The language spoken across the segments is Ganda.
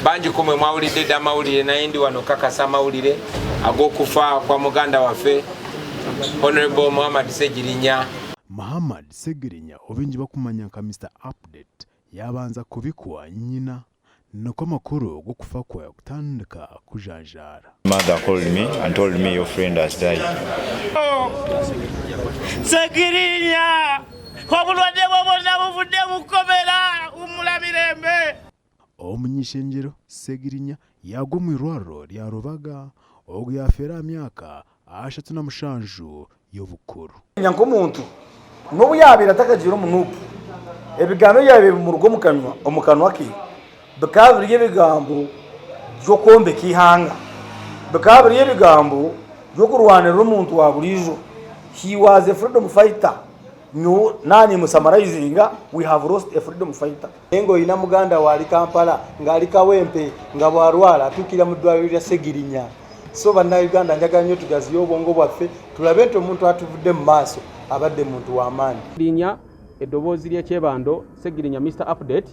Bangi kumwe mwawulidde dda amawulire, naye ndi wano kakasa amawulire ag'okufa kwa muganda waffe Honorable Muhammad Ssegirinya. Muhammad Ssegirinya obingi bakumanya nka Mister Update yabanza kubikwa nyina nikwo amakuru g'okufa kwe kutandika kujanjaara. Mother called me and told me your friend has died. Segirinya, obulwadde bwo bwonna buvudde mu kkomera, wummula mirembe. Omuny'ishengyero Ssegirinya yaagwa omu irwariro rya Rubaga ogu yaafeera aha myaka 37 y'obukuru. Nk'omuntu n'obu yaabaire atakagiire omu NUP, ebigambo ebyabaire bimuruga omu kanwa ke bikaba biri ebigambo by'okwombeka eihanga, bikaba biri ebigambo by'okurwanirira omuntu wa buriijo. He was a freedom fighter. Nyowe naanimusummarizinga, we have lost a freedom fighter. Naye ng'olina muganda wo ali Kampala, ng'ali Kawempe, nga bw'alwala atuukira mu ddwaliro lya Ssegirinya. So Bannayuganda, njagala nnyo tugaziye obwongo bwaffe, tulabe nti omuntu atuvudde mu maaso abadde muntu w'amaanyi. Linnya eddoboozi ly'ekyebando Ssegirinya Mr Update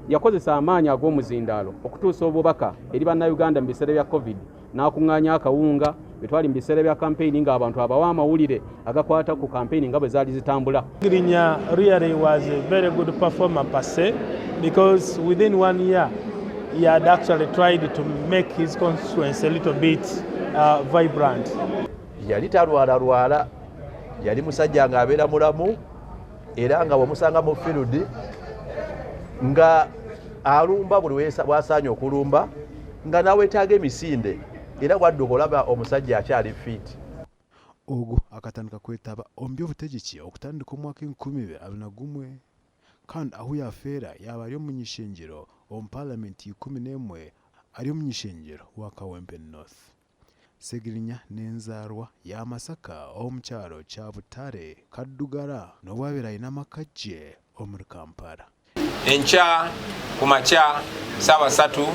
yakozesa amaanyi ag'omuzindaalo okutuusa obubaka eri Bannayuganda mu biseera bya Covid, n'akuŋŋaanya akawunga bwe twali mu biseera bya kampeyini, ng'abantu abawa amawulire agakwata ku kampeyini nga bwe zaali zitambula. Ssegirinya really was a very good performer per se, because within one year he had actually tried to make his constituency a little bit vibrant. Yali talwalalwala, yali musajja ng'abeera mulamu, era nga bwemusanga mu field nga alumba buli bwasaanye okulumba, nga naweetaaga emisinde, era bwadduka olaba omusajja akyali fit. Ogu akatandika kwetaba omu by'obutegyeki okutandika omwaka 2021, kandi ahu yaafeera yaaba ari omuny'ishengyero omu Paalamenti 11, ari omuny'ishengyero wa Kawempe North. Ssegirinya n'enzaarwa ya Masaka omu kyaro kya Butare Kaddugara, n'obu abaire aine amaka gye omuri Kampala. Enkya ku makya saawa 3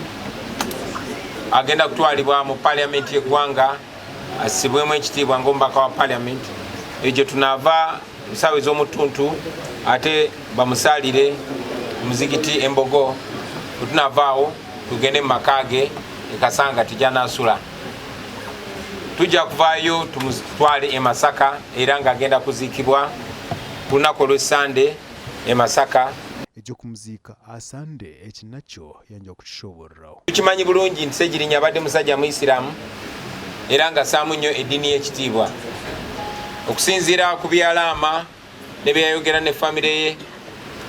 agenda kutwalibwa mu Paliamenti y'eggwanga assibwemu ekitiibwa ng'omubaka wa Paliamenti. Egyo tunaava nsaawa ez'omuttuntu, ate bamusaalire muzigiti Embogo. Bwe tunaavaawo tugende mu maka ge e Kasangati gy'anaasula. Tujja kuvaayo tumutwale e Masaka, era ng'agenda kuziikibwa ku lunaku olw'Essande e Masaka. Eky'okumuziika aha Sande eki nakyo yanja kukishoboreraho. Tukimanyi bulungi nti Ssegirinya abadde musajja Muisiraamu era nga assaamu nnyo eddiini y'ekitiibwa. Okusinziira ku byalaama ne byeyayogera ne famire ye,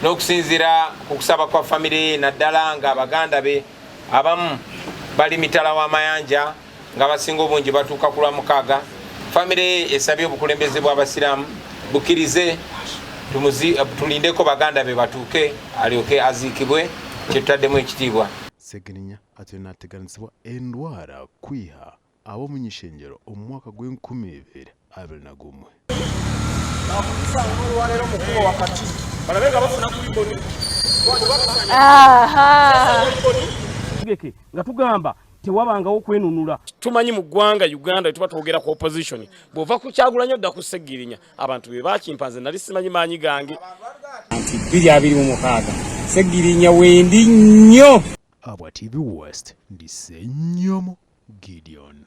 n'okusinziira ku kusaba kwa famire ye, naddala nga abaganda be abamu bali mitala w'amayanja, nga basinga obungi batuuka ku Lwamukaaga, famire ye esabye obukulembeze bw'Abasiraamu bukkirize tulindeko baganda be batuuke, alyoke aziikibwe kyetutaddemu ekitiibwa. Ssegirinya atwire naateganisibwa endwara kwiha ab'omuny'ishengyero omu mwaka gw'e2021. Bakusanga olwaleero mu kkubo wakati, balabe nga bafuna ku ribbon. Tegeke nga tugamba tewabangawo kwenunula. Tumanyi mu ggwanga Uganda tuba twogera ku opposition, bw'ova ku Kyagulanyi odda ku Ssegirinya. Abantu be bakimpa, nze nali simanyi maanyi gange. Nti 2026 Ssegirinya wendi nnyo. Abwa TV West, ndi Ssenyomo Gideon.